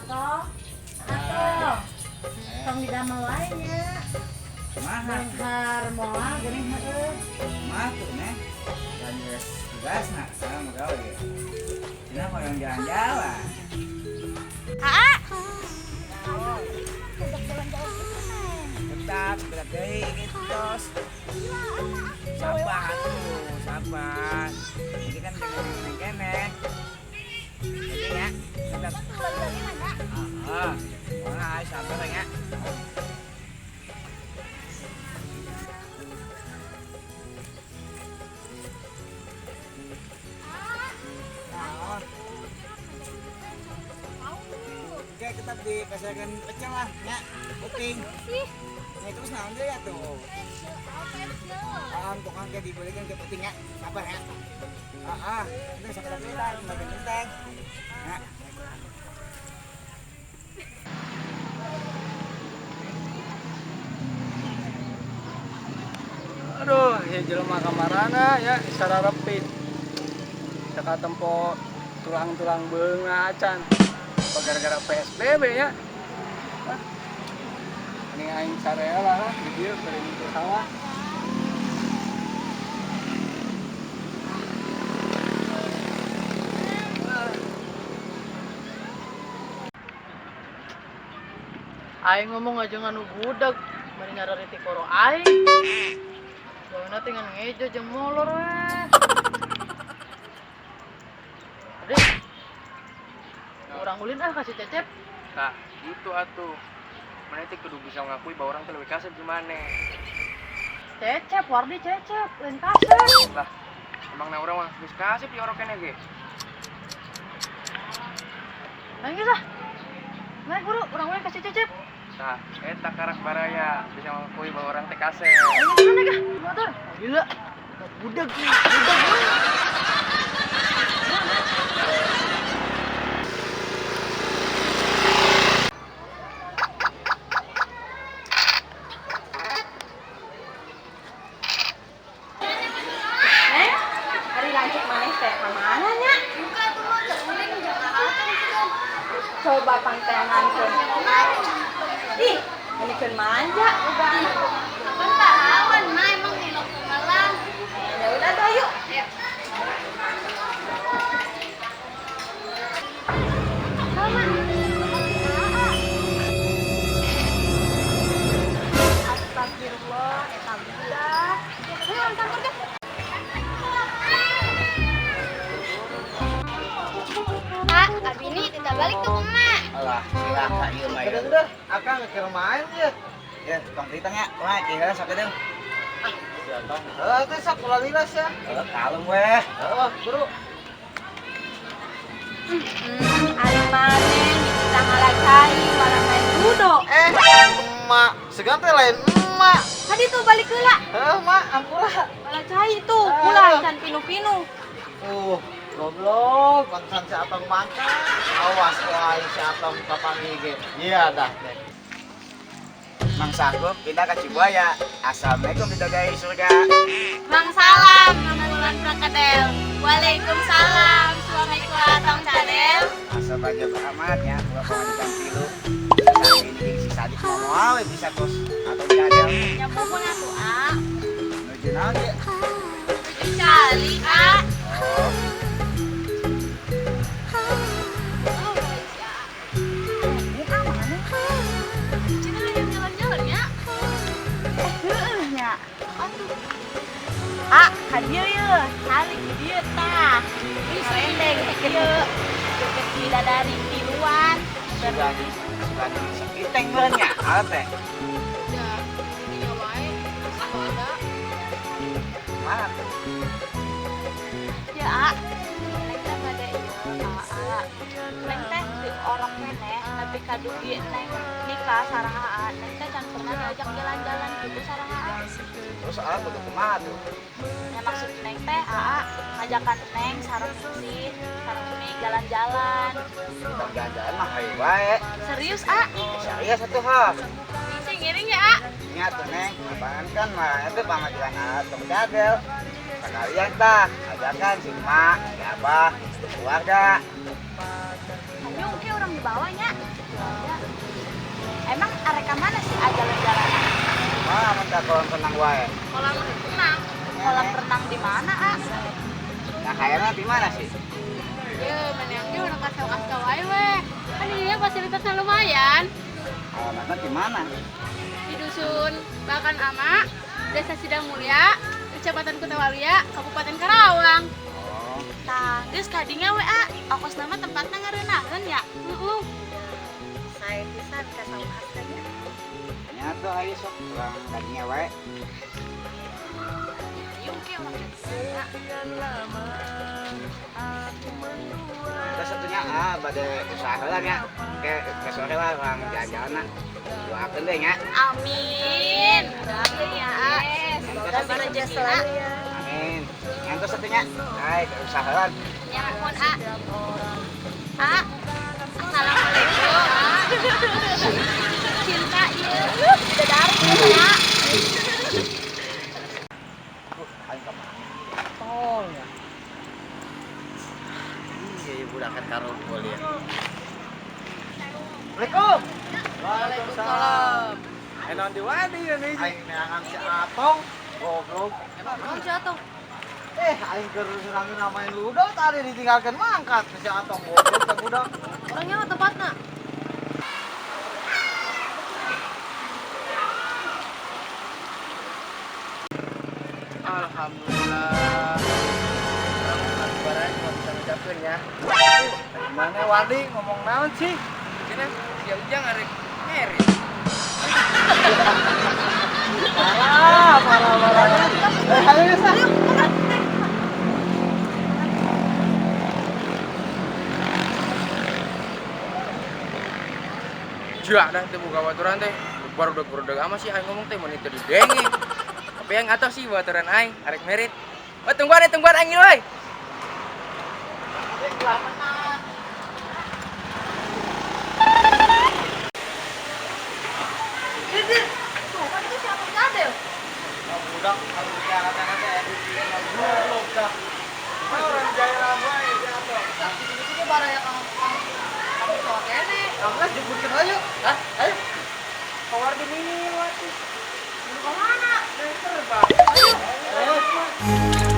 Atau atau tong didamel wae nya. Kumaha? Benghar moal geuning heueuh. Kumaha tuh, Neng? Dan geus tugasna sekarang mau gawe ge. Cenah hoyong jalan-jalan. Aa. Tetap berat deui gitu tos. Sabar tuh, sabar. Ini kan dengan keneh. Jadi ya, tetap. Ah, ah, sabar ya. Oke, tetap dipasarkan pecel lah, ya, puting. Nah, terus naon deui atuh? Ah, tukang ke dibelikan ke puting ya, sabar ya. Ah, itu sabar kita, bagian genteng. Ya. Aduh, ya jelema kamarana ya sararepit. Caka tempo tulang-tulang beunga acan. Gara-gara PSBB ya. Hah? Ini aing sarela lah di dieu bari ke sawah. Aing ngomong aja nganu budak, mari ngarariti koro aing. Gawena teh ngan ngejo jeung molor we. Aduh. Urang ulin ah kasih Cecep. Nah, gitu atuh. Mana teh kudu bisa ngakui bahwa orang teh leuwih kasep di mana. Cecep, wardi Cecep, lain kasep. Lah, emang na urang mah geus kasep di orok keneh ge. Nah, geus ah. Naik buru, urang ulin kasih Cecep. Nah, eta karak baraya bisa mengakui bahwa orang teh kasep. Ayo mana kah? Motor. Gila. Budak, budak. Neng, hari lanjut maneh teh ka mana nya? Buka tuh mah ulin jangan tuh. Coba pangtengankeun. Ih, menikeun manja. Kan pahlawan mah emang ngelok malam. Ya udah tuh yuk. Ayo. Astagfirullah, eta budak. Ayo kantor ke. Kak, abini tidak balik tuh ke emak. Alah, silaka ieu mah ya. Udah, akang keur main ya. Ya, tong cerita nya. Kumaha kieu sok deung. Ya tong. Heuh, teh sok ulah lilas ya. Heuh, kalem weh. Heuh, bro. Ari maneh kita ngalacai malah main ludo. Eh, emak, segan teh lain emak. Tadi tuh balik heula. Heuh, mak, ampura. Ngalacai tuh, pulang can pinu-pinu. Goblok, pantesan si Atong mangka. Awas wae si Atong kapanggih ge. Iya dah teh. Mang Sakup pindah ke Cibuaya. Assalamualaikum bidadari surga. Mang salam, Mang Bulan Perkedel. Waalaikumsalam, suamiku Atong Cadel. Asal aja amat ya, gua pamajikan tilu. Saat ini jeung si Sadik mau moal we bisa kos atau cadel. Ya muhun atuh, A. Nuju naon ieu? Tujuh kali, A. Oh, Oh, baik si A. Cina hayang jalan-jalan ya. Heueuh nya. Atuh, Ah, ka dieu ye, calik di dieu tah. Ngarendeng di dieu. Deket bidadari tiluan. sugan sugan sakiteng meureun nya, ah teh. Udah, ininya wae, masih ada. Kumaha tuh? ya, A. Neng teh bade ieu, A. Neng teh di orok keneh, tapi kadugi neng nikah sareng AA. Neng teh can pernah diajak jalan-jalan gitu sareng AA. Terus ah kudu kumaha tuh? Ya maksud neng teh AA ngajakan neng sareng Ningsih, sareng Umi jalan-jalan. Kita jalan-jalan mah hayu wae. Serius, A? Serius atuh ha. Ningsih ngiring ya, A? Nya tuh Neng, apaan kan mah itu pamajikan Atong cadel. Sekalian tah, ajakan si emak, si abah, keluarga. Ayo oke orang di bawahnya. Emang arek mana sih aja jalan-jalan? Wah, mun ka kolam renang wae. Kolam renang. Kolam renang di mana, ah? Nah, kayaknya di mana sih? Ya, mana yang dia udah kasih kasih wae weh. Kan ini fasilitasnya lumayan. Alamatnya di mana? Di dusun Bakan Ama, Desa Sidang Mulia, Kecamatan Kutawaluya, Kabupaten Karawang. Oh, Tah, geus kadinya we, ah. Ongkos nama tempatna ngareunaheun ya. Heeh. Saya pisan ka saukasnya. nya tuh ayo sok urang kadinya wae. Ayo oke orang di Terus satunya ah pada usaha lah nya. Ke sore lah urang jalan-jalan lah. Doakeun deh nya. Amin. Doakeun ya, ah. Semoga Semoga rezekina. selalu ya. Amin. Ngantos satunya. Hai, usaha lah. Ya mohon, ah. Ah. Assalamualaikum. Ah. Cinta ieu. Bidadari ieu, ah. Aing kemana? Tol ya. Iya, ibu akan karumpul ya. Assalamualaikum. Waalaikumsalam. Enak di wadi ya nih. Aing neangan si Atong, goblok. Emang jatuh. Aing keur surangin namain ludo tadi ditinggalkan mangkat si Atong goblok teh budak. Orangnya mah tempatna. Alhamdulillah. Barang mau bisa ngucapkeun ya. Mana Wadi ngomong naon sih? Cenah si Ujang arek merit. Parah, parah, parah. Ayo, ayo. Ja dah teu boga baturan teh. Barudak-barudak ama sih aing ngomong teh mun teu didenge. Tapi yang atas sih baturan aing arek merit. Oh tungguan tungguan aing euy. Tuh, kan itu siapa ada? Budak kalau kata-kata goblok dah. Orang jaya wae si Atong. Sini baraya kamu kamu cowok kene. Kamu jemputkeun ayo. Hah? Ayo. Keluar di mini wati. Mau kemana? Terbang. Ayo. Ayo.